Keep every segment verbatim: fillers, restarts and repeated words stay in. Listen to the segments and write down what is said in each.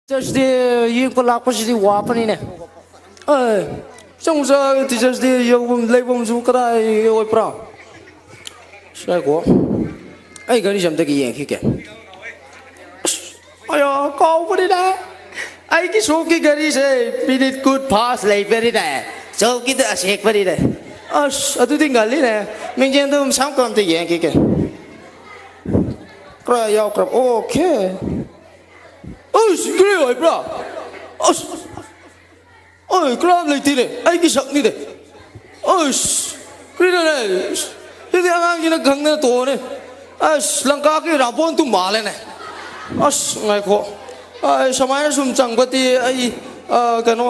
Teachers' Day ꯌꯦꯡꯕ ꯂꯥꯛꯄꯁꯤꯗꯤ ꯋꯥꯕꯅꯤꯅꯦ꯫ ꯑꯦ, ꯆꯪ ꯆꯪ Teachers' Day ꯌꯧꯐꯝ ꯂꯩꯐꯝꯁꯨ ꯀꯗꯥꯏ ꯑꯣꯏꯕ꯭ꯔꯥ? ꯉꯥꯏꯈꯣ꯫ ꯑꯩ ꯒꯥꯔꯤꯁꯦ ꯑꯝꯇꯒ ꯌꯦꯡꯈꯤꯒꯦ꯫ ꯑꯁ, ꯑꯌꯥ, ꯀꯥꯎꯕꯅꯤꯅꯦ꯫ ꯑꯩꯒꯤ ꯁꯣꯞꯀꯤ ꯒꯥꯔꯤꯁꯦ ꯃꯤꯅꯤꯠ ꯀꯨꯟ ꯐꯥꯁ ꯂꯩꯕꯅꯤꯅꯦ꯫ ꯁꯣꯞꯀꯤꯗ ꯑꯁꯦꯡꯕꯅꯤꯅꯦ꯫ ꯑꯁ, ꯑꯗꯨꯗꯤ ꯉꯜꯂꯤꯅꯦ꯫ ꯃꯤꯡꯖꯦꯜꯗꯣ ꯃꯁꯥ ꯑꯝꯇ ꯌꯦꯡꯈꯤꯒꯦ꯫ ꯀꯔꯥꯏ ꯌꯥꯎꯈ꯭ꯔꯕ? ꯑꯣꯀꯦ꯫ ꯑꯁ, ꯀꯔꯤ ꯑꯣꯏꯕ꯭ꯔꯥ? ꯑꯁ, ꯑꯣꯏ, ꯀꯅꯥꯝ ꯂꯩꯇꯦꯅꯦ꯫ ꯑꯩꯒꯤ ꯁꯛꯅꯤꯅꯦ꯫ ꯑꯁ, ꯀꯔꯤꯅꯣꯅꯦ? ꯁꯤꯗꯤ ꯑꯉꯥꯡꯁꯤꯅ ꯈꯪꯗꯅ ꯇꯣꯛꯑꯣꯅꯦ꯫ ꯑꯁ, ꯂꯪꯀꯥꯒꯤ ꯔꯥꯕꯣꯟꯗꯨ ꯃꯥꯜꯂꯦꯅꯦ꯫ ꯑꯁ, ꯉꯥꯏꯈꯣ꯫ ꯑ, ꯁꯨꯃꯥꯏꯅ ꯁꯨꯝ ꯆꯪꯕꯗꯤ ꯑꯩ, ꯑ, ꯀꯩꯅꯣ,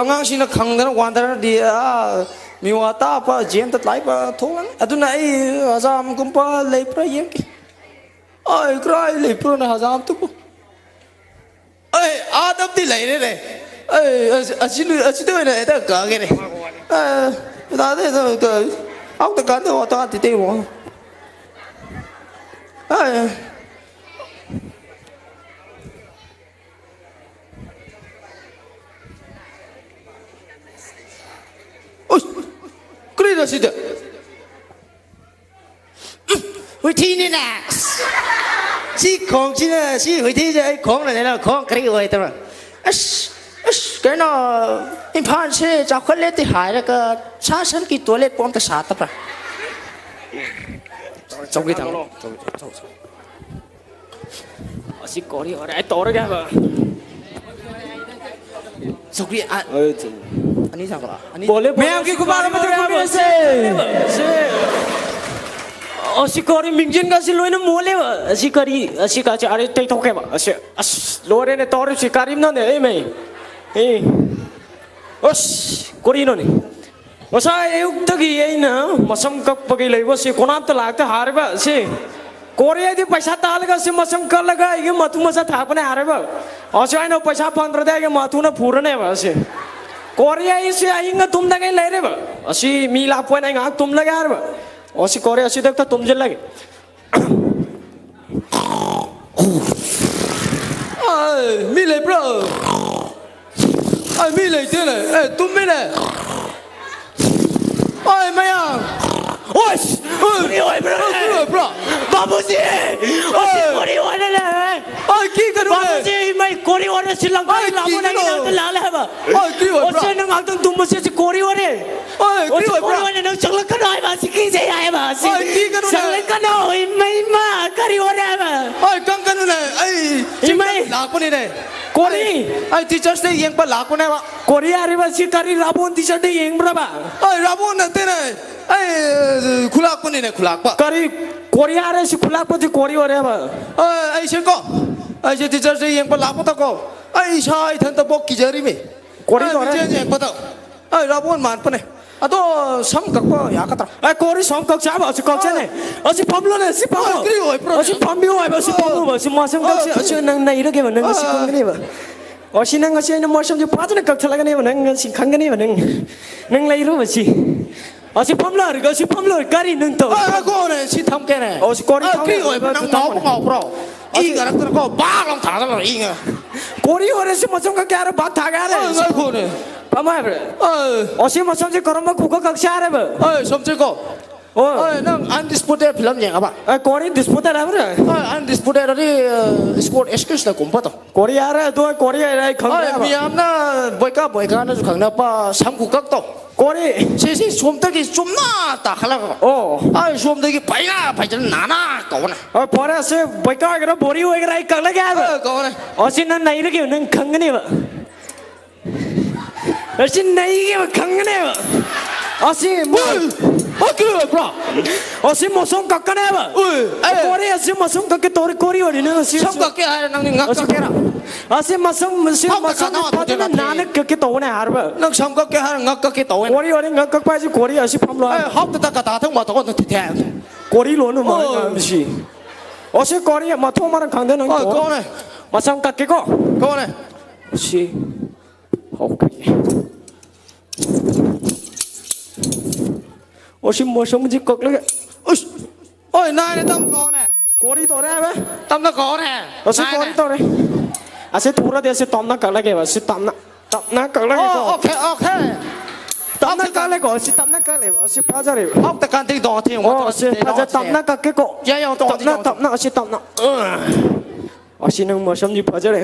ꯑꯉꯥꯡꯁꯤꯡꯅ ꯈꯪꯗꯅ ꯋꯥꯟꯊꯔꯗꯤ, ꯑ, ꯃꯤꯋꯥ ꯇꯥꯕ, ꯖꯦꯟꯗ ꯂꯥꯏꯕ ꯊꯣꯛꯂꯅꯤ꯫ ꯑꯗꯨꯅ ꯑꯩ ꯍꯖꯥꯝꯒꯨꯝꯕ ꯂꯩꯕ꯭ꯔꯥ ꯌꯦꯡꯒꯦ꯫ ꯑꯩ ꯀꯔꯥꯏ ꯂꯩꯕ꯭ꯔꯣꯅꯦ ꯍꯖꯥꯝꯗꯨꯕꯨ? ꯑꯩ ꯑꯥꯗꯕꯨꯗꯤ ꯂꯩꯔꯦꯅꯦ꯫ ꯑꯩ ꯑꯁꯤ, ꯑꯁꯤ, ꯑꯁꯤꯗ ꯑꯣꯏꯅ ꯍꯦꯛꯇ ꯀꯛꯑꯒꯦꯅꯦ꯫ ꯑ, ꯇꯥꯗꯦ, ꯇꯥꯗꯦ, ꯇꯥꯗꯦ꯫ ꯑꯥꯎꯇ ꯀꯥꯟꯗ ꯑꯣ ꯇꯥꯗꯦ, ꯇꯦ, ꯃꯣ꯫ ꯑ꯫ ꯎꯁ! ꯀꯔꯤꯅꯣ ꯁꯤꯗ? ꯍꯨꯏꯊꯤꯅꯤꯅꯦ꯫ ꯁꯤ ꯈꯣꯡꯁꯤꯅ, ꯁꯤ ꯍꯨꯏꯊꯤꯁꯦ ꯑꯩ ꯈꯣꯡꯅꯅꯦꯅ ꯈꯣꯡ ꯀꯔꯤ ꯑꯣꯏꯗꯕ? ꯑꯁ, ꯑꯁ, ꯀꯩꯅꯣ, ꯏꯝꯐꯥꯜꯁꯦ ꯆꯥꯎꯈꯠꯂꯦꯗꯤ ꯍꯥꯏꯔꯒ ꯁꯥ ꯁꯟꯒꯤ ꯇꯣꯏꯂꯦꯠ ꯄꯣ ꯑꯝꯇ ꯁꯥꯠꯇꯕ꯭ꯔꯥ? ꯆꯧꯀ꯭ꯔꯤ ꯊꯥꯡꯒꯠꯂꯣ꯫ ꯆꯧꯀ꯭ꯔꯤ, ꯆꯧ, ꯆꯧ꯫ ꯑꯁꯤ ꯀꯣꯔꯤ ꯑꯣꯏꯔꯦ, ꯑꯩ ꯇꯧꯔꯒꯦ ꯍꯥꯏꯕ꯫ ꯆꯧꯀ꯭ꯔꯤ, ꯑ, ꯑꯅꯤ ꯊꯥꯡꯒꯠꯂꯣ꯫ ꯑꯅꯤ꯫ ꯃꯌꯥꯝꯒꯤ ꯈꯨꯕꯥꯛ ꯑꯃ ꯊꯛꯄꯤꯔꯁꯦ꯫ ꯁꯤ, ꯑꯁꯤ ꯀꯣꯔꯤ ꯃꯤꯡꯖꯦꯟꯒꯁꯤ ꯂꯣꯏꯅ ꯃꯣꯜꯂꯦꯕ꯫ ꯑꯁꯤ ꯀꯔꯤ, ꯑꯁꯤ ꯀꯥꯁꯤ ꯑꯥꯔ ꯇꯩꯊꯣꯛꯀꯦꯕ꯫ ꯑꯁꯤ, ꯑꯁ, ꯂꯣꯏꯔꯦꯅꯦ ꯇꯧꯔꯤꯕꯁꯤ, ꯀꯔꯤꯅꯣꯅꯦ, ꯑꯩ ꯃꯩ꯫ ꯑꯦ꯫ ꯑꯁ, ꯀꯔꯤꯅꯣꯅꯦ? ꯉꯁꯥꯏ ꯑꯌꯨꯛꯇꯒꯤ ꯑꯩꯅ ꯃꯁꯝ ꯀꯛꯄꯒꯤ ꯂꯩꯕꯁꯤ ꯀꯅꯥꯝꯇ ꯂꯥꯛꯇꯦ ꯍꯥꯏꯔꯤꯕ ꯑꯁꯤ꯫ ꯀꯣꯔꯤ ꯑꯩꯗꯤ ꯄꯩꯁꯥ ꯇꯥꯜꯂꯒ ꯁꯤ ꯃꯁꯝ ꯀꯛꯂꯒ ꯑꯩꯒꯤ ꯃꯇꯨ ꯃꯆꯥ ꯊꯥꯛꯄꯅꯦ ꯍꯥꯏꯔꯤꯕ꯫ ꯑꯁꯤ ꯑꯩꯅ ꯄꯩꯁꯥ ꯐꯪꯗ꯭ꯔꯗꯤ ꯑꯩꯒꯤ ꯃꯇꯨꯅ ꯐꯨꯔꯅꯦꯕ ꯑꯁꯤ꯫ ꯀꯣꯔꯤ ꯑꯩꯁꯤ ꯑꯍꯤꯡꯒ ꯇꯨꯝꯗꯉꯩ ꯂꯩꯔꯤꯕ꯫ ꯑꯁꯤ ꯃꯤ ꯂꯥꯛꯄ ꯑꯣꯏꯅ ꯑꯩ ꯉꯥꯏꯍꯥꯛ ꯇꯨꯝꯂꯒꯦ ꯍꯥꯏꯔꯤꯕ꯫ ꯑꯁꯤ ꯀꯣꯔꯤ ꯑꯁꯤꯗ ꯍꯦꯛꯇ ꯇꯨꯝꯁꯤꯜꯂꯒꯦ꯫ ꯑꯩ, ꯃꯤ ꯂꯩꯕ꯭ꯔꯣ? ꯑꯩ ꯃꯤ ꯂꯩꯇꯦꯅꯦ꯫ ꯑꯦ, ꯇꯨꯝꯃꯤꯅꯦ꯫ ꯑꯩ ꯃꯌꯥꯡ꯫ ꯑꯣꯏꯁ! ꯑꯩ, ꯀꯔꯤ ꯑꯣꯏꯕ꯭ꯔꯥ? ꯑꯩ ꯀꯔꯤ ꯑꯣꯏꯕ꯭ꯔꯥ? ꯕꯥꯕꯨꯖꯤ! ꯑꯣꯏꯁ, ꯑꯩ, ꯀꯔꯤ ꯑꯣꯏꯔꯦ? ꯑꯩ ꯀꯤꯒꯅꯨꯅꯦ꯫ ꯕꯥꯕꯨꯖꯤ, ꯏꯃꯩ, ꯀꯔꯤ ꯑꯣꯏꯔꯦ? ꯁꯤ ꯂꯪꯀꯥꯏ ꯑꯩ ꯂꯥꯛꯄ ꯅꯪꯒꯤ ꯀꯤꯒꯅꯨ꯫ ꯅꯥꯛꯇ ꯂꯥꯛꯂꯦ ꯍꯥꯏꯕ꯫ ꯑꯩ ꯀꯔꯤ ꯑꯣꯏꯕ꯭ꯔꯥ? ꯑꯣꯏꯁ, ꯅꯪ ꯉꯥꯏꯍꯥꯛꯇꯪ ꯇꯨꯝꯕꯁꯦ ꯁꯤ ꯀꯔꯤ ꯑꯣꯏꯔꯦ? ꯑꯣꯏ, ꯀꯔꯤ ꯑꯣꯏꯕ꯭ꯔꯥ? ꯀꯔꯤ ꯑꯣꯏꯔꯦ? ꯅꯪ ꯆꯪꯂꯛꯀꯅꯣ ꯍꯥꯏꯕ, ꯑꯁꯤ ꯀꯤꯖꯩ ꯍꯥꯏꯕ, ꯑꯁꯤ ꯑꯣꯏ, ꯀꯤꯒꯅꯨꯅꯦ꯫ ꯆꯪꯂꯛꯀꯅꯣ, ꯏꯃꯩ, ꯏꯃꯥ, ꯀꯔꯤ ꯑꯣꯏꯔꯦ ꯍꯥꯏꯕ? ꯑꯣꯏ, ꯀꯪꯒꯅꯨꯅꯦ, ꯑꯩ ꯏꯃꯩ꯫ ꯂꯥꯛꯄꯅꯤꯅꯦ꯫ ꯀꯣꯔꯤ꯫ ꯑꯩ, ꯑꯩ Teachers' Day ꯌꯦꯡꯕ ꯂꯥꯛꯄꯅꯦꯕ꯫ ꯀꯣꯔꯤ ꯍꯥꯏꯔꯤꯕ ꯑꯁꯤ ꯀꯔꯤ ꯔꯥꯕꯣꯟ Teachers' Day ꯌꯦꯡꯕ꯭ꯔꯕ? ꯑꯣꯏ, ꯔꯥꯕꯣꯟ ꯅꯠꯇꯦꯅꯦ꯫ ꯑꯩ, ꯈꯨꯂꯥꯛꯄꯅꯤꯅꯦ, ꯈꯨꯂꯥꯛꯄ꯫ ꯀꯔꯤ? ꯀꯣꯔꯤ ꯍꯥꯏꯔꯦ, ꯁꯤ ꯈꯨꯂꯥꯛꯄꯁꯤ ꯀꯣꯔꯤ ꯑꯣꯏꯔꯦꯕ꯫ ꯑꯣꯏ, ꯑꯩꯁꯦꯀꯣ, ꯑꯩꯁꯦ Teachers' Day ꯌꯦꯡꯕ ꯂꯥꯛꯄꯗꯀꯣ, ꯑꯩ ꯏꯁꯥ ꯏꯊꯟꯇ ꯕꯣꯛ ꯀꯤꯖꯔꯤꯃꯤ꯫ ꯀꯣꯔꯤ ꯑꯩ ꯇꯧꯔꯦ꯫ ꯃꯤꯡꯁꯦꯜ ꯌꯦꯡꯕꯗ, ꯑꯩ ꯔꯥꯕꯣꯟ ꯃꯥꯟꯕꯅꯦ꯫ ꯑꯗꯣ ꯁꯝ ꯀꯛꯄ ꯌꯥꯒꯗ꯭ꯔꯥ? ꯑꯦ, ꯀꯣꯔꯤ ꯁꯝ ꯀꯛꯁꯦ ꯍꯥꯏꯕ? ꯑꯁꯤ ꯀꯛꯁꯦꯅꯦ꯫ ꯑꯁꯤ ꯐꯝꯂꯣꯅꯦ, ꯑꯁꯤ ꯐꯝꯃꯣ꯫ ꯑ, ꯀꯔꯤ ꯑꯣꯏꯕ꯭ꯔꯣꯅꯦ? ꯑꯁꯤ ꯐꯝꯕꯤꯌꯨ ꯍꯥꯏꯕ, ꯑꯁꯤ ꯑ, ꯐꯝꯃꯨꯕ, ꯑꯁꯤ ꯃꯥꯁꯝ ꯀꯛꯁꯦ꯫ ꯑ, ꯑꯁꯤ ꯅꯪ ꯅꯩꯔꯒꯦꯕ, ꯅꯪ ꯑꯁꯤ ꯑ, ꯈꯪꯒꯅꯦꯕ꯫ ꯑꯁꯤ ꯅꯪ ꯉꯁꯤ ꯑꯩꯅ ꯃꯥꯁꯝꯁꯦ ꯐꯖꯅ ꯀꯛꯊꯠꯂꯒꯅꯦꯕ, ꯅꯪ ꯉꯁꯤ ꯈꯪꯒꯅꯦꯕ, ꯅꯪ, ꯅꯪ ꯂꯩꯔꯨꯕ ꯁꯤ꯫ ꯑꯁꯤ ꯐꯝꯂꯣ ꯍꯥꯏꯔꯒ, ꯑꯁꯤ ꯐꯝꯂꯣ, ꯀꯔꯤ ꯅꯪ ꯇꯧ? ꯑ, ꯉꯥꯏꯈꯣꯅꯦ, ꯁꯤ ꯊꯝꯒꯦꯅꯦ꯫ ꯑꯣ, ꯁꯤ ꯀꯣꯔꯤ ꯑ, ꯊꯝꯒꯦ꯫ ꯀꯔꯤ ꯑꯣꯏꯕ ꯅꯪ ꯉꯥꯎꯕ ꯉꯥꯎꯕ꯭ꯔꯣ? ꯏ ꯉꯔꯛꯇꯅꯀꯣ, ꯕꯥꯛ ꯂꯥꯎ ꯊꯥꯗꯅ ꯏ ꯉ- ꯀꯣꯔꯤ ꯑꯣꯏꯔꯦ, ꯁꯤ ꯃꯁꯝ ꯀꯛꯀꯦ ꯍꯥꯏꯔ ꯕꯥꯛ ꯊꯥꯒꯦ ꯍꯥꯏꯔꯦ꯫ ꯑ, ꯉꯥꯏꯈꯣꯅꯦ꯫ ꯐꯝꯃꯣ ꯍꯥꯏꯕ꯭ꯔꯥ? ꯑ꯫ ꯑꯣ, ꯁꯤ ꯃꯁꯝꯁꯦ ꯀꯔꯝꯕ ꯈꯨꯀꯛ ꯀꯛꯁꯦ ꯍꯥꯏꯔꯦꯕ? ꯑ, ꯁꯝꯁꯦꯀꯣ꯫ ꯑꯣ꯫ ꯑ, ꯅꯪ Undisputed film ꯌꯦꯡꯉꯕ? ꯑ, ꯀꯣꯔꯤ Undisputed ꯍꯥꯏꯕ꯭ꯔꯥ? ꯑ, Undisputed ꯑꯗꯤ, ꯑ, Scott Adkins ꯅ ꯀꯨꯝꯕꯗꯣ꯫ ꯀꯣꯔꯤ ꯍꯥꯏꯔꯦ, ꯑꯗꯣ ꯀꯣꯔꯤ ꯍꯥꯏꯔꯦ, ꯑꯩ ꯈꯪꯗꯦ ꯑ, ꯍꯥꯏꯕ꯫ ꯃꯤꯌꯥꯝꯅ ꯕꯣꯏꯀꯥ ꯕꯣꯏꯀꯥꯅꯁꯨ ꯈꯪꯅꯕ ꯁꯝ ꯈꯨꯀꯛꯇꯣ꯫ ꯀꯣꯔꯤ꯫ ꯁꯤ, ꯁꯤ ꯁꯣꯝꯗꯒꯤ ꯆꯨꯝꯅ ꯇꯥꯈꯠꯂꯒ꯫ ꯑꯣ꯫ ꯑ, ꯁꯣꯝꯗꯒꯤ ꯄꯩꯅ ꯄꯩꯖꯅ ꯅꯥꯅ ꯀꯧꯕꯅꯦ꯫ ꯑ, ꯐꯔꯦ, ꯑꯁꯤ ꯕꯣꯏꯀꯥ ꯑꯣꯏꯒꯦꯔꯥ ꯕꯣꯔꯤ ꯑꯣꯏꯒꯦꯔꯥ ꯑꯩ ꯀꯛꯂꯒꯦ ꯍꯥꯏꯕ꯫ ꯑ, ꯀꯧꯕꯅꯦ꯫ ꯑꯁꯤ ꯅꯪ ꯅꯩꯔꯒꯦ, ꯅꯪ ꯈꯪꯒꯅꯦꯕ꯫ ꯑꯁꯤ ꯅꯩꯒꯦꯕ ꯈꯪꯒꯅꯦꯕ꯫ ꯑꯁꯤ ꯃ- ꯑꯣꯏ! ꯑꯣꯏ, ꯀꯔꯤ ꯑꯣꯏꯕ꯭ꯔꯣ? ꯑꯁꯤ ꯃꯁꯝ ꯀꯛꯀꯅꯦꯕ꯫ ꯑꯣꯏ, ꯑꯦ! ꯀꯣꯔꯤ, ꯑꯁꯤ ꯃꯁꯝ ꯀꯛꯀꯦ ꯇꯧꯔꯤ, ꯀꯣꯔꯤ ꯑꯣꯏꯔꯤ ꯅꯪ ꯑꯁꯤ꯫ ꯁꯝ ꯀꯛꯀꯦ ꯍꯥꯏꯔ ꯅꯪꯗꯤ ꯉꯛ ꯑꯁꯤ ꯀꯛꯀꯦꯔꯥ? ꯑꯁꯤ ꯃꯁꯝ, ꯑꯁꯤ ꯐꯝ ꯃꯁꯝ ꯀꯀꯥ ꯅꯥ ꯐꯖꯅ ꯇꯨꯗꯦ ꯅꯥꯟꯅ ꯀꯛꯀꯦ ꯇꯧꯕꯅꯦ ꯍꯥꯏꯔꯕ꯫ ꯅꯪ ꯁꯝ ꯀꯛꯀꯦ ꯍꯥꯏꯔ ꯉꯛ ꯀꯛꯀꯦ ꯇꯧꯋꯦ꯫ ꯀꯣꯔꯤ ꯑꯣꯏꯔꯤ, ꯉꯛ ꯀꯛꯄ ꯍꯥꯏꯁꯤ ꯀꯣꯔꯤ, ꯑꯁꯤ ꯐꯝꯂꯣ ꯑꯦ, ꯍꯥꯏꯕ꯫ ꯍꯞꯇ ꯇ ꯀꯇꯥ ꯊꯪ ꯃꯇꯧ ꯑꯗꯨ ꯊꯤꯊꯦ꯫ ꯀꯣꯔꯤ ꯂꯣꯟ ꯑꯃ ꯑꯣꯏ꯫ ꯑꯣ꯫ ꯉꯥꯡꯕꯁꯤ꯫ ꯑꯁꯤ ꯀꯣꯔꯤ ꯃꯊꯣꯡ ꯃꯔꯝ ꯈꯪꯗꯦ ꯅꯪ ꯑꯣ, ꯇꯧ꯫ ꯀꯧꯅꯦ꯫ ꯃꯁꯝ ꯀꯛꯀꯦꯀꯣ꯫ ꯀꯧꯅꯦ꯫ ꯁꯤ꯫ Okay꯫ ꯑꯣ, ꯁꯤ ꯃꯣꯁꯝꯁꯤ ꯀꯛꯂꯒ꯫ ꯎꯁ! ꯑꯣꯏ, ꯅꯥꯏꯅ ꯇꯝ ꯀꯧꯅꯦ꯫ ꯀꯣꯔꯤ ꯇꯧꯔꯦ ꯍꯥꯏꯕ? ꯇꯝꯅ ꯀꯧꯅꯦ꯫ ꯑꯣ, ꯁꯤ ꯅꯥꯏꯅ꯫ ꯀꯣꯔꯤ ꯇꯧꯔꯦ꯫ ꯑꯁꯤ ꯊꯨꯔꯗꯤ ꯑꯁꯤ ꯇꯞꯅ ꯀꯛꯂꯒꯦꯕ꯫ ꯑꯁꯤ ꯇꯞꯅ, ꯇꯞꯅ ꯀꯛꯂꯒꯦꯀꯣ꯫ ꯑꯣ, okay, okay. ꯇꯞꯅ ꯀꯛꯂꯦꯀꯣ꯫ ꯑꯁꯤ ꯇꯞꯅ ꯀꯛꯂꯦꯕ꯫ ꯑꯁꯤ ꯐꯖꯔꯦꯕ꯫ ꯍꯧꯇ ꯀꯥꯟꯗꯤ ꯗꯣ ꯊꯦꯡ ꯑꯣ, ꯑꯁꯤ ꯐꯖ ꯇꯞꯅ ꯀꯛꯀꯦꯀꯣ꯫ ꯌꯥ, ꯌꯥ, ꯇꯣꯡ, ꯇꯞꯅ, ꯇꯣꯡ, ꯇꯞꯅ, ꯑꯁꯤ ꯇꯞꯅ꯫ ꯑꯁꯤ ꯅꯪ ꯃꯁꯝꯗꯤ ꯐꯖꯔꯦ꯫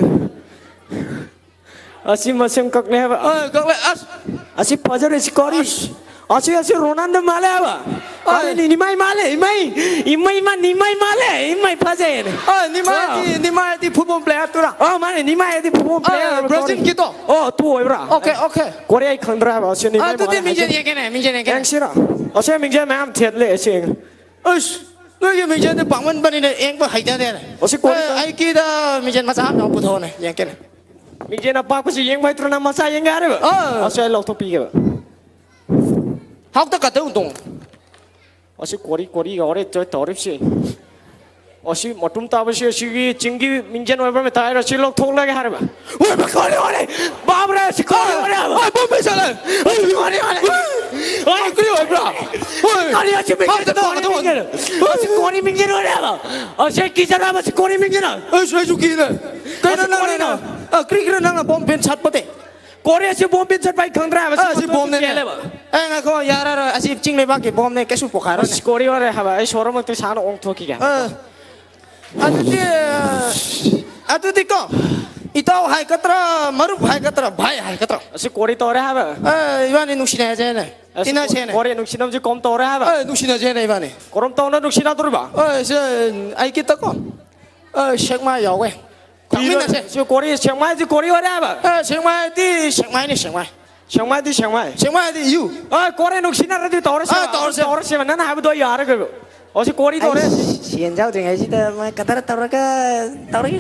ꯑꯁꯤ ꯃꯁꯝ ꯀꯛꯂꯦ ꯍꯥꯏꯕ꯫ ꯑ, ꯀꯛꯂꯦ꯫ ꯑꯁ, ꯑꯁꯤ ꯐꯖꯔꯦ, ꯁꯤ ꯀꯔꯤ? ꯑꯁꯤ, ꯑꯁꯤ ꯔꯣꯅꯥꯜꯗꯣ ꯃꯥꯜꯂꯦ ꯍꯥꯏꯕ꯫ ꯑ꯫ ꯀꯔꯤ ꯅꯤꯃꯥꯏ ꯃꯥꯜꯂꯦ, ꯏꯃꯥꯏ, ꯏꯃꯥꯏ ꯃꯥ, ꯅꯤꯃꯥꯏ ꯃꯥꯜꯂꯦ, ꯏꯃꯥꯏ ꯐꯖꯩꯅꯦ꯫ ꯑ, ꯅꯤꯃꯥꯏꯗꯤ, ꯅꯤꯃꯥꯏꯗꯤ football player ꯇꯨꯔꯥ? ꯑ, ꯃꯥꯅꯦ, ꯅꯤꯃꯥꯏ ꯍꯥꯏꯗꯤ football player ꯑ, ꯍꯥꯏꯕ Brazil ꯀꯔꯤ? ꯒꯤꯗꯣ? ꯑꯣ, ꯇꯨ ꯑꯣꯏꯕ꯭ꯔꯥ? Okay, okay. ꯀꯣꯔꯤꯌꯥꯒꯤ ꯈꯪꯗ꯭ꯔꯥ ꯍꯥꯏꯕ, ꯑꯁꯤ ꯅꯤꯃꯥꯏ ꯑꯗꯨꯗꯤ ꯃꯥꯜꯂꯦ ꯃꯤꯡꯖꯦꯜ ꯍꯥꯏꯁꯦ꯫ ꯌꯦꯡꯒꯦꯅꯦ, ꯃꯤꯡꯖꯦꯜ ꯌꯦꯡꯒꯦꯅꯦ꯫ ꯌꯦꯡꯁꯤꯔꯣ? ꯑꯁꯤ ꯃꯤꯡꯖꯦꯜ ꯃꯌꯥꯝ ꯊꯦꯠꯂꯦ, ꯑꯁꯤ꯫ ꯑꯁ, ꯅꯣꯏꯒꯤ ꯃꯤꯡꯖꯦꯜꯗꯤ ꯄꯥꯛꯃꯟꯕꯅꯤꯅ ꯌꯦꯡꯕ ꯍꯩꯇꯅꯦ꯫ ꯑꯁꯤ ꯀꯣꯔꯤ ꯑꯦ, ꯑꯩ ꯀꯤꯗ ꯃꯤꯡꯖꯦꯜ ꯃꯆꯥ ꯑꯃ ꯌꯥꯎ ꯄꯨꯊꯣꯛꯑꯣꯅꯦ, ꯌꯦꯡꯒꯦꯅꯦ꯫ ꯃꯤꯡꯖꯦꯜ ꯑꯄꯥꯛꯄꯁꯤ ꯌꯦꯡꯕ ꯍꯩꯇ꯭ꯔꯣ ꯅꯪ? ꯃꯆꯥ ꯌꯦꯡꯒꯦ ꯍꯥꯏꯔꯤꯕ? ꯑꯥ꯫ ꯑꯁꯤ ꯑꯩ ꯂꯧꯊꯣꯛꯄꯤꯒꯦꯕ꯫ ꯍꯥꯎꯇ ꯀꯠꯇ ꯎꯇꯣꯡ꯫ ꯑꯁꯤ ꯀꯣꯔꯤ ꯀꯣꯔꯤ ꯌꯥꯎꯔꯦ ꯇꯧ-, ꯇꯧꯔꯤꯕꯁꯤ꯫ ꯑꯁꯤ ꯃꯇꯨꯝ ꯇꯥꯕꯁꯤ ꯑꯁꯤꯒꯤ ꯆꯤꯡꯒꯤ ꯃꯤꯡꯖꯦꯜ ꯑꯣꯏꯕ꯭ꯔꯥ ꯃꯦꯇꯥ ꯍꯥꯏꯔꯣ? ꯑꯁꯤ ꯂꯧꯊꯣꯛꯂꯒꯦ ꯍꯥꯏꯔꯤꯕ꯫ ꯑꯣꯏ, ꯃ-, ꯀꯣꯔꯤ ꯑꯣꯏꯔꯦ! ꯕꯥꯕ꯭ꯔꯦ, ꯑꯁꯤ ꯀꯣꯔꯤ ꯑꯣꯏꯔꯦ ꯍꯥꯏꯕ! ꯑꯣꯏ, ꯕꯣꯝ ꯄꯦꯁꯜꯂꯦ! ꯑꯣꯏ, ꯀꯣꯔꯤ ꯑꯣꯏꯔꯦ! ꯑꯣꯏ, ꯀꯔꯤ ꯑꯣꯏꯕ꯭ꯔꯥ? ꯑꯣꯏ! ꯀꯔꯤ ꯑꯁꯤ ꯃꯤꯡꯖꯦꯜ ꯍꯥꯎꯇ ꯀꯣꯔꯤ ꯇꯧ-, ꯃꯤꯡꯖꯦꯜ? ꯑꯁꯤ ꯀꯣꯔꯤ ꯃꯤꯡꯖꯦꯜ ꯑꯣꯏꯔꯦ ꯍꯥꯏꯕ! ꯑꯁꯤ ꯀꯤꯖꯔꯕ ꯑꯁꯤ ꯀꯣꯔꯤ ꯃꯤꯡꯖꯦꯜ! ꯑꯩꯁꯨ, ꯑꯩꯁꯨ ꯀꯤꯔꯦ꯫ ꯀꯩꯅꯣ ꯑꯁꯤ ꯅꯪꯅ, ꯀꯣꯔꯤꯅꯣ? ꯑ, ꯀ꯭ꯔꯤ ꯀ꯭ꯔꯤ ꯅꯪꯅ ꯕꯣꯝ ꯄꯦꯟ ꯁꯥꯠꯄꯗꯤ? ꯀꯣꯔꯤ ꯑꯁꯤ ꯕꯣꯝ ꯄꯦꯟ ꯁꯥꯠꯄ ꯑꯩ ꯈꯪꯗ꯭ꯔꯦ ꯍꯥꯏꯕ꯫ ꯑꯁꯤ ꯑꯁꯤ ꯃꯇꯨꯡꯗ ꯕꯣꯝꯅꯦꯅꯦ꯫ ꯆꯦꯜꯂꯦꯕ꯫ ꯑꯦ, ꯉꯥꯏꯈꯣ, ꯌꯥꯔꯔꯣꯏ꯫ ꯑꯁꯤ ꯆꯤꯡ ꯂꯩꯕꯥꯛꯀꯤ ꯕꯣꯝꯅꯦ, ꯀꯩꯁꯨ ꯄꯣꯛꯈꯥꯏꯔꯣꯏꯅꯦ꯫ ꯑꯁ, ꯀꯣꯔꯤ ꯑꯣꯏꯔꯦ ꯍꯥꯏꯕ꯫ ꯑꯩ ꯁꯣꯔ ꯑꯃꯨꯛꯇ ꯁꯥꯡꯅ ꯑꯣꯟꯊꯣꯛꯈꯤꯒꯦ꯫ ꯑ, ꯑꯗꯨꯗꯤ, ꯑ, ꯑꯗꯨꯗꯤꯀꯣ, ꯏꯇꯥꯎ ꯍꯥꯏꯒꯗ꯭ꯔꯥ, ꯃꯔꯨꯞ ꯍꯥꯏꯒꯗ꯭ꯔꯥ, ꯚꯥꯏ ꯍꯥꯏꯒꯗ꯭ꯔꯥ? ꯑꯁꯤ ꯀꯣꯔꯤ ꯇꯧꯔꯦ ꯍꯥꯏꯕ꯫ ꯑ, ꯏꯕꯥꯅꯤ ꯅꯨꯡꯁꯤꯅꯁꯦꯅꯦ꯫ ꯑꯁ, ꯇꯤꯟꯅꯁꯦꯅꯦ꯫ ꯀꯣꯔꯤ ꯅꯨꯡꯁꯤꯅꯕꯁꯤ ꯀꯣꯝ ꯇꯧꯔꯦ ꯍꯥꯏꯕ꯫ ꯑ, ꯅꯨꯡꯁꯤꯅꯁꯦꯅꯦ ꯏꯕꯥꯅꯤ꯫ ꯀꯔꯝ ꯇꯧꯅ ꯅꯨꯡꯁꯤꯅꯗꯣꯔꯤꯕ? ꯑ, ꯁꯦ, ꯑꯩ ꯀꯤꯠꯇꯀꯣ, ꯑ, ꯁꯦꯛꯃꯥꯏ ꯌꯥꯎꯋꯦ꯫ ꯊꯛꯃꯤꯟꯅꯁꯦ꯫ ꯁꯤ ꯀꯣꯔꯤ, ꯁꯦꯛꯃꯥꯏꯁꯤ ꯀꯣꯔꯤ ꯑꯣꯏꯔꯦ ꯍꯥꯏꯕ꯫ ꯑ, ꯁꯦꯛꯃꯥꯏꯗꯤ ꯁꯦꯛꯃꯥꯏꯅꯤ, ꯁꯦꯛꯃꯥꯏ꯫ ꯁꯦꯛꯃꯥꯏꯗꯤ ꯁꯦꯛꯃꯥꯏ꯫ ꯁꯦꯛꯃꯥꯏꯗꯤ you꯫ ꯑ, ꯀꯣꯔꯤ ꯅꯨꯡꯁꯤꯅꯔꯗꯤ ꯇꯧꯔꯁꯦ꯫ ꯑ, ꯇꯧꯔꯁꯦ꯫ ꯇꯧꯔꯁꯦꯕ꯫ ꯅꯪꯅ ꯍꯥꯏꯕꯗꯣ ꯌꯥꯔꯒ꯫ ꯑꯣ, ꯁꯤ ꯀꯣꯔꯤ ꯇꯧꯔꯦ꯫ ꯑꯩꯁ, ꯁꯦꯟ ꯌꯥꯎꯗ꯭ꯔꯤꯉꯩꯁꯤꯗ ꯃꯣꯏ ꯀꯗꯔ ꯇꯧꯔꯒ ꯇꯧꯔꯒ꯫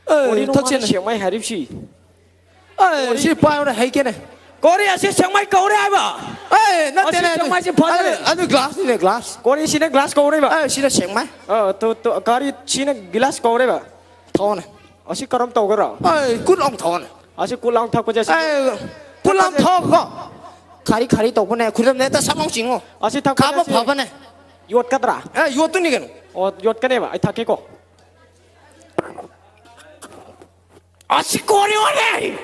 ꯑ, ꯀꯣꯔꯤ ꯊꯛꯁꯦꯅꯦ꯫ ꯅꯨꯡꯁꯤꯅ ꯁꯦꯛꯃꯥꯏ ꯍꯥꯏꯔꯤꯕꯁꯤ꯫ ꯑ, ꯁꯤ ꯄꯥꯏꯌꯨꯅꯦ, ꯍꯩꯀꯦꯅꯦ꯫ ꯀꯣꯔꯤ ꯑꯁꯤ ꯁꯦꯛꯃꯥꯏ ꯀꯧꯔꯦ ꯍꯥꯏꯕ꯫ ꯑ, ꯅꯠꯇꯦꯅꯦ, ꯑꯁꯤ ꯑꯗꯨ, ꯁꯦꯛꯃꯥꯏꯁꯤ ꯐꯖꯔꯦ꯫ ꯑꯗꯨ, ꯑꯗꯨ glassꯅꯤꯅꯦ, glass꯫ ꯀꯣꯔꯤꯁꯤꯅ glass ꯀꯧꯔꯦꯕ꯫ ꯑ, ꯁꯤꯅ ꯁꯦꯛꯃꯥꯏ꯫ ꯑ, ꯇꯨ, ꯇꯨ, ꯀꯥꯔꯤꯁꯤꯅ glass ꯀꯧꯔꯦꯕ꯫ ꯊꯛꯑꯣꯅꯦ꯫ ꯑꯁꯤ ꯀꯔꯝ ꯇꯧꯒꯦꯔꯣ? ꯑꯩ ꯀꯨꯠ ꯂꯥꯎ ꯊꯛꯑꯣꯅꯦ꯫ ꯑꯁꯤ ꯀꯨꯠ ꯂꯥꯎ ꯊꯛꯄꯁꯦ ꯑꯁꯤ ꯑꯩ ꯀꯨꯠ ꯂꯥꯎ ꯊꯛꯑꯒ ꯈꯥꯔꯤ ꯈꯥꯔꯤ ꯇꯧꯕꯅꯦ꯫ ꯈꯨꯗꯝꯅꯦ ꯍꯦꯛꯇ ꯁꯛ ꯂꯥꯎ ꯆꯤꯡꯉꯣ꯫ ꯑꯁꯤ ꯊꯛꯄꯁꯦ ꯀꯥꯕ ꯑꯁꯤ ꯐꯕꯅꯦ꯫ ꯌꯣꯠꯀꯗ꯭ꯔꯥ? ꯑꯦ, ꯌꯣꯠꯇꯨꯅꯤ ꯀꯩꯅꯣ꯫ ꯑꯣ, ꯌꯣꯠꯀꯅꯦꯕ꯫ ꯑꯩ ꯊꯛꯀꯦꯀꯣ꯫ ꯑꯁꯤ ꯀꯣꯔꯤ ꯑꯣꯏꯔꯦ꯫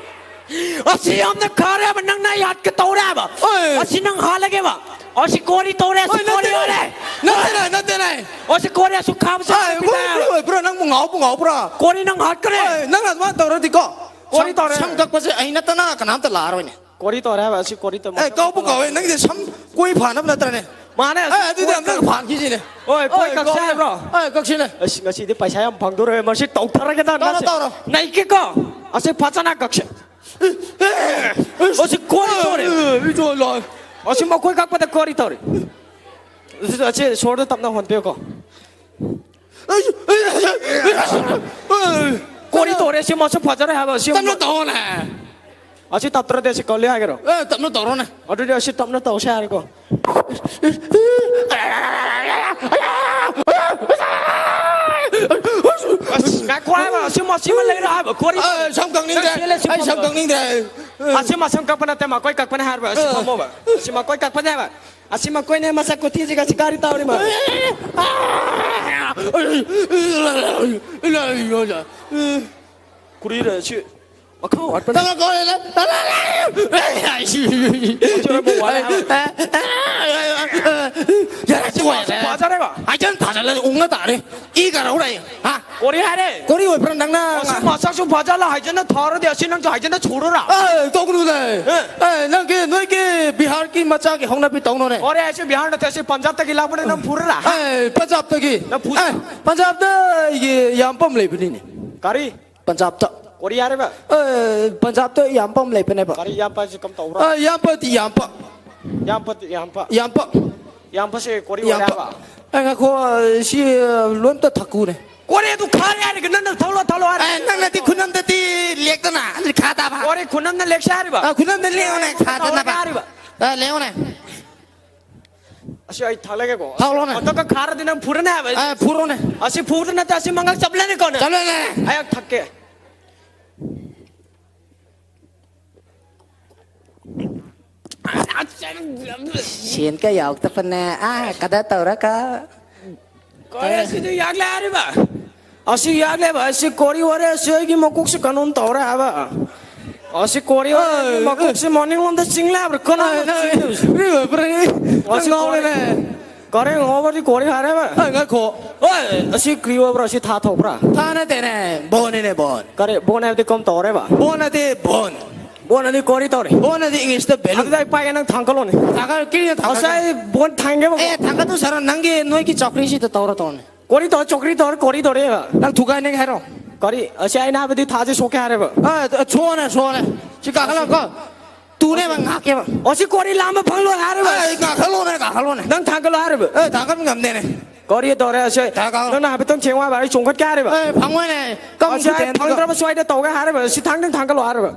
ꯑꯁꯤ ꯌꯥꯝꯅ ꯈꯥꯔꯦꯕ, ꯅꯪꯅ ꯌꯥꯠꯀꯦ ꯇꯧꯔꯦꯕ꯫ ꯑꯣꯏ꯫ ꯑꯁꯤ ꯅꯪ ꯍꯥꯠꯂꯒꯦꯕ꯫ ꯑꯁꯤ ꯀꯣꯔꯤ ꯇꯧꯔꯦ, ꯑꯁꯤ ꯑꯣꯏ, ꯀꯣꯔꯤ ꯅꯠꯇꯦꯅꯦ꯫ ꯑꯣꯏꯔꯦ꯫ ꯅꯠꯇꯦꯅꯦ, ꯅꯠꯇꯦꯅꯦ꯫ ꯑꯁꯤ ꯀꯣꯔꯤ ꯑꯁꯨꯛ ꯈꯥꯕꯁꯦ ꯑꯣꯏ, ꯑꯁꯨꯛ ꯄꯤꯛꯑꯦꯕ꯫ ꯀꯣꯔꯤ ꯑꯣꯏꯕ꯭ꯔꯣ? ꯅꯪꯕꯨ ꯉꯥꯎꯕ ꯉꯥꯎꯕ꯭ꯔꯥ? ꯀꯣꯔꯤ ꯅꯪ ꯍꯥꯠꯈ꯭ꯔꯦ꯫ ꯑꯣꯏ, ꯅꯪ ꯑꯗꯨꯃꯥꯏꯅ ꯇꯧꯔꯗꯤꯀꯣ꯫ ꯀꯣꯔꯤ ꯁꯝ, ꯇꯧꯔꯦ꯫ ꯁꯝ ꯀꯛꯄꯁꯦ ꯑꯩ ꯅꯠꯇꯅ ꯀꯅꯥꯝꯇ ꯂꯥꯛꯑꯔꯣꯏꯅꯦ꯫ ꯀꯣꯔꯤ ꯇꯧꯔꯦ ꯍꯥꯏꯕ, ꯑꯁꯤ ꯀꯣꯔꯤ ꯇꯧ-, ꯑꯦ, ꯃꯁꯤ ꯀꯧꯕ ꯀꯧꯕ ꯀꯧꯋꯦ꯫ ꯅꯪꯒꯤꯁꯦ ꯁꯝ ꯀꯣꯏ ꯐꯥꯅꯕ ꯅꯠꯇ꯭ꯔꯅꯦ? ꯃꯥꯅꯦ, ꯑꯦ, ꯑꯁꯤ ꯑꯗꯨꯗꯤ ꯀꯣꯏ ꯑꯝꯇ ꯀꯛ-, ꯐꯥꯟꯈꯤꯁꯤꯅꯦ꯫ ꯍꯣꯏ, ꯀꯣꯏ ꯑꯦ, ꯀꯛꯁꯦ ꯀꯧꯔꯦ꯫ ꯍꯥꯏꯕ꯭ꯔꯣ? ꯑꯦ, ꯀꯛꯁꯤꯅꯦ꯫ ꯑꯁ, ꯉꯁꯤꯗꯤ ꯄꯩꯁꯥ ꯌꯥꯝ ꯐꯪꯗꯣꯔꯦ꯫ ꯃꯁꯤ ꯇꯧꯊꯔꯒꯦꯗ, ꯇꯧꯔꯣ, ꯉꯁꯤ꯫ ꯇꯧꯔꯣ꯫ ꯅꯩꯀꯦꯀꯣ? ꯑꯁꯤ ꯐꯖꯅ ꯀꯛꯁꯦ꯫ ꯑꯁꯤ ꯀꯣꯔꯤ ꯇꯧꯔꯦ꯫ ꯑꯦ, ꯑꯦ, ꯑꯦ, ꯑꯁꯤ ꯃꯈꯣꯏ ꯀꯛꯄꯗ ꯀꯣꯔꯤ ꯇꯧꯔꯦ꯫ ꯑꯁꯤ, ꯑꯁꯤ ꯁꯣꯔꯗꯣ ꯇꯞꯅ ꯍꯣꯟꯕꯤꯌꯨꯀꯣ꯫ ꯀꯣꯔꯤ ꯇꯧꯔꯦ, ꯁꯤ ꯃꯁꯛ ꯐꯖꯔꯦ ꯍꯥꯏꯕ, ꯁꯤ ꯇꯞꯅ ꯇꯧꯑꯣꯅꯦ꯫ ꯑꯁꯤ ꯇꯞꯇ꯭ꯔꯗꯤ ꯑꯁꯤ ꯀꯜꯂꯤ ꯍꯥꯏꯒꯦꯔꯣ? ꯑꯦ, ꯇꯞꯅ ꯇꯧꯔꯣꯅꯦ꯫ ꯑꯗꯨꯗꯤ ꯑꯁꯤ ꯇꯞꯅ ꯇꯧꯁꯦ ꯍꯥꯏꯔꯦꯀꯣ꯫ ꯑꯁ, ꯉꯥꯏꯈꯣ ꯍꯥꯏꯕ, ꯑꯁꯤ ꯃꯁꯤꯃ ꯂꯩꯔ ꯍꯥꯏꯕ, ꯀꯣꯔꯤ ꯑꯦ, ꯁꯝ ꯀꯛꯅꯤꯡꯗ꯭ꯔꯦ꯫ ꯅꯪ ꯁꯤ ꯂꯩ, ꯁꯤ ꯑꯩ ꯁꯝ ꯐꯝꯃꯣ꯫ ꯀꯛꯅꯤꯡꯗ꯭ꯔꯦ꯫ ꯑꯁꯤ ꯃꯁꯝ ꯀꯛꯄ ꯅꯠꯇꯦ, ꯃꯀꯣꯏ ꯀꯛꯄꯅꯦ ꯍꯥꯏꯕ, ꯑꯁꯤ ꯑꯦ꯫ ꯐꯝꯃꯣꯕ꯫ ꯑꯁꯤ ꯃꯀꯣꯏ ꯀꯛꯄꯅꯦ ꯍꯥꯏꯕ꯫ ꯑꯁꯤ ꯃꯀꯣꯏꯅꯦ ꯃꯁꯛ ꯀꯨꯊꯤꯁꯤꯒ ꯁꯤꯀꯥꯔꯤ ꯇꯧꯔꯤ ꯃꯥ꯫ ꯀꯨꯔꯤꯔ ꯁꯤ ꯃꯈꯥ ꯋꯥꯠꯄꯅ꯫ ꯇꯃ ꯀꯣꯏꯅ꯫ ꯌꯥꯔꯦ, ꯇꯣꯛꯑꯣ, ꯌꯥꯔꯦ꯫ ꯐꯖꯔꯦꯕ꯫ ꯍꯥꯏꯖꯟ ꯊꯥꯖꯜꯂꯗꯤ ꯎꯪꯉ ꯇꯥꯔꯦ꯫ ꯏ ꯀꯥꯔꯧꯔꯦ꯫ ꯍꯥ? ꯀꯣꯔꯤ ꯍꯥꯏꯔꯦ꯫ ꯀꯣꯔꯤ ꯑꯣꯏꯕ꯭ꯔꯥ ꯅꯪꯅ? ꯃꯁꯤ ꯃꯁꯛꯁꯨ ꯐꯖꯜꯂ ꯍꯥꯏꯖꯟꯅ ꯊꯥꯔꯗꯤ ꯑꯁꯤ ꯅꯪꯁꯨ ꯍꯥꯏꯖꯟꯅ ꯁꯨꯔꯨꯔꯥ? ꯑꯦ, ꯇꯧꯒꯅꯨꯅꯦ꯫ ꯑꯦ꯫ ꯑꯦ, ꯅꯪꯒꯤ, ꯅꯣꯏꯒꯤ ꯕꯤꯍꯥꯔꯒꯤ ꯃꯆꯥꯒꯤ ꯍꯧꯅꯕꯤ ꯇꯧꯅꯨꯅꯦ꯫ ꯀꯣꯔꯤ ꯍꯥꯏꯁꯤ ꯕꯤꯍꯥꯔ ꯅꯠꯇꯦ, ꯑꯁꯤ ꯄꯟꯖꯥꯕꯇꯒꯤ ꯂꯥꯛꯄꯅꯦ, ꯅꯪ ꯐꯨꯔꯨꯔꯥ? ꯑꯦ, ꯄꯟꯖꯥꯕꯇꯒꯤ꯫ ꯅꯪ ꯐꯨ- ꯑꯦ, ꯄꯟꯖꯥꯕꯇ ꯑꯩꯒꯤ ꯏꯌꯥꯝꯕ ꯑꯃ ꯂꯩꯕꯅꯤꯅꯦ꯫ ꯀꯔꯤ? ꯄꯟꯖꯥꯕꯇ꯫ ꯀꯣꯔꯤ ꯍꯥꯏꯔꯤꯕ? ꯑꯦ, ꯄꯟꯖꯥꯕꯇ ꯏꯌꯥꯝꯕ ꯑꯃ ꯂꯩꯕꯅꯦꯕ꯫ ꯀꯔꯤ ꯏꯌꯥꯝꯕ ꯍꯥꯏꯁꯤ ꯀꯝ ꯇꯧꯕ꯭ꯔꯥ? ꯑꯦ, ꯏꯌꯥꯝꯕꯗꯤ ꯏꯌꯥꯝꯕ꯫ ꯏꯌꯥꯝꯕꯗꯤ ꯏꯌꯥꯝꯕ꯫ ꯏꯌꯥꯝꯕ꯫ ꯏꯌꯥꯝꯕꯁꯦ ꯀꯣꯔꯤ ꯏꯌꯥꯝꯕ꯫ ꯑꯣꯏꯔꯦ ꯍꯥꯏꯕ? ꯑꯦ, ꯉꯥꯏꯈꯣ, ꯁꯤ, ꯂꯣꯏ ꯑꯝꯇ ꯊꯛꯀꯨꯅꯦ꯫ ꯀꯣꯔꯤ ꯑꯗꯨ ꯈꯥꯔꯦ ꯍꯥꯏꯔꯒ ꯅꯪꯅ ꯊꯛꯂꯣ, ꯊꯛꯂꯣ ꯍꯥꯏꯔꯒ꯫ ꯑꯦ, ꯅꯪꯅꯗꯤ ꯈꯨꯅꯝꯗꯗꯤ ꯂꯦꯛꯇꯅ ꯈꯥ ꯇꯥꯕ꯫ ꯀꯣꯔꯤ ꯈꯨꯅꯝꯗ ꯂꯦꯛꯁꯦ ꯍꯥꯏꯔꯤꯕ? ꯑ, ꯈꯨꯅꯝꯗ ꯂꯦꯛꯑꯣꯅꯦ, ꯈꯥꯗꯅꯕ꯫ ꯍꯥꯏꯔꯤꯕ? ꯑ, ꯂꯦꯛꯑꯣꯅꯦ꯫ ꯑꯁꯤ ꯑꯩ ꯊꯛꯂꯒꯦꯀꯣ꯫ ꯊꯛꯂꯣꯅꯦ꯫ ꯑꯗꯨꯒ ꯈꯥꯔꯗꯤ ꯅꯪ ꯐꯨꯔꯅꯤ ꯍꯥꯏꯕ꯫ ꯑ, ꯐꯨꯔꯣꯅꯦ꯫ ꯑꯁꯤ ꯐꯨꯕꯗ ꯅꯠꯇꯦ, ꯑꯁꯤ ꯃꯉꯛ ꯆꯞꯂꯅꯤꯀꯣ ꯅꯪ꯫ ꯆꯠꯂꯣꯅꯦ꯫ ꯑꯩ ꯊꯛꯀꯦ꯫ ꯁꯦꯟ ꯀꯌꯥ ꯌꯥꯎꯗꯕꯅꯦ꯫ ꯑꯥ, ꯀꯗꯥ ꯇꯧꯔꯒ꯫ ꯀꯣꯔꯤ ꯑꯁꯤꯗꯤ ꯌꯥꯛꯂꯦ ꯍꯥꯏꯔꯤꯕ? ꯑꯁꯤ ꯌꯥꯗꯦꯕ, ꯑꯁꯤ ꯀꯣꯔꯤ ꯑꯣꯏꯔꯦ, ꯑꯁꯤ ꯑꯩꯒꯤ ꯃꯀꯣꯛꯁꯤ ꯀꯩꯅꯣꯝ ꯇꯧꯔꯦ ꯍꯥꯏꯕ꯫ ꯑꯁꯤ ꯀꯣꯔꯤ ꯑꯣꯏꯔꯦ, ꯑꯩꯒꯤ ꯃꯀꯣꯛꯁꯤ ꯃꯅꯤꯡꯂꯣꯝꯗ ꯆꯤꯡꯂꯦ ꯍꯥꯏꯕ꯭ꯔꯥ? ꯀꯅꯥ ꯆꯤꯡꯂꯦ? ꯑꯁꯤ ꯀꯣꯔꯤ꯫ ꯀꯔꯤ ꯉꯥꯎꯕꯗꯤ ꯀꯣꯔꯤ ꯍꯥꯏꯔꯦꯕ? ꯑꯦ, ꯉꯥꯏꯈꯣ꯫ ꯑꯣꯏ, ꯑꯁꯤ ꯀꯔꯤ ꯑꯣꯏꯕ꯭ꯔꯥ? ꯑꯁꯤ ꯊꯥ ꯊꯣꯛꯄ꯭ꯔꯥ? ꯊꯥ ꯅꯠꯇꯦꯅꯦ, ꯕꯣꯟꯅꯤꯅꯦ, ꯕꯣꯟ꯫ ꯀꯔꯤ? ꯕꯣꯟ ꯍꯥꯏꯕꯗꯤ ꯀꯝ ꯇꯧꯔꯦꯕ? ꯕꯣꯟ ꯅꯠꯇꯦ, ꯕꯣꯟ꯫ ꯕꯣꯟ ꯑꯗꯤ ꯀꯣꯔꯤ ꯇꯧꯔꯦ꯫ ꯕꯣꯟ ꯑꯗꯤ ꯏꯪꯂꯤꯁꯇ ꯕꯦꯂꯨꯟ꯫ ꯑꯗꯨꯗꯤ ꯑꯩ ꯄꯥꯏꯒꯦ, ꯅꯪ ꯊꯥꯡꯒꯠꯂꯣꯅꯦ꯫ ꯊꯥꯡꯒꯠ-, ꯀꯤꯔꯤꯅ ꯊꯥꯡꯒꯠꯀꯦ꯫ ꯉꯁꯥꯏ ꯕꯣꯟ ꯊꯥꯡꯒꯦꯕ꯫ ꯑꯦ, ꯊꯥꯡꯒꯠꯇꯨ ꯁꯥꯔ, ꯅꯪꯒꯤ ꯅꯣꯏꯒꯤ ꯆꯧꯀ꯭ꯔꯤꯁꯤꯗ ꯇꯧꯔ ꯇꯧꯔꯅꯦ꯫ ꯀꯣꯔꯤ ꯇꯧꯔ, ꯆꯧꯀ꯭ꯔꯤ ꯇꯧꯔ, ꯀꯣꯔꯤ ꯇꯧꯔꯦꯕ꯫ ꯅꯪ ꯊꯨꯒꯥꯏꯅꯤꯡꯉꯦ ꯍꯥꯏꯔꯣ? ꯀꯔꯤ? ꯑꯁꯤ ꯑꯩꯅ ꯍꯥꯏꯕꯗꯤ ꯊꯥꯁꯦ ꯁꯣꯛꯀꯦ ꯍꯥꯏꯔꯦꯕ꯫ ꯑ, ꯑ, ꯁꯣꯛꯑꯣꯅꯦ, ꯁꯣꯛꯑꯣꯅꯦ꯫ ꯁꯤ ꯀꯥꯈꯠꯂꯛꯀꯣ꯫ ꯇꯨꯅꯦꯕ, ꯉꯥꯛꯀꯦꯕ꯫ ꯑꯣ, ꯁꯤ ꯀꯣꯔꯤ ꯂꯥꯝꯕ ꯐꯪꯂꯣꯏ ꯍꯥꯏꯔꯦꯕ꯫ ꯑꯦ, ꯉꯥꯛꯈꯠꯂꯣꯅꯦ, ꯉꯥꯛꯈꯠꯂꯣꯅꯦ꯫ ꯅꯪ ꯊꯥꯡꯒꯠꯂꯣ ꯍꯥꯏꯔꯦꯕ꯫ ꯑꯦ, ꯊꯥꯡꯒꯠ ꯉꯝꯗꯦꯅꯦ꯫ ꯀꯣꯔꯤ ꯇꯧꯔꯦ ꯑꯁꯦ꯫ ꯊꯥꯡꯒꯠꯂꯣ꯫ ꯅꯪꯅ ꯍꯥꯏꯐꯦꯠꯇꯪ ꯊꯦꯡꯉꯣ ꯍꯥꯏꯕ, ꯑꯩ ꯆꯣꯡꯈꯠꯀꯦ ꯍꯥꯏꯔꯦꯕ꯫ ꯑꯦ, ꯐꯪꯉꯣꯏꯅꯦ꯫ ꯀꯝ ꯑꯁꯦ ꯑꯩ ꯊꯦꯡ-, ꯐꯪꯗ꯭ꯔꯕ ꯁ꯭ꯋꯥꯏꯗ ꯇꯧꯒꯦ ꯍꯥꯏꯔꯦꯕ꯫ ꯁꯤ ꯊꯥꯡꯗꯪ ꯊꯥꯡꯒꯠꯂꯣ ꯍꯥꯏꯔꯦꯕ꯫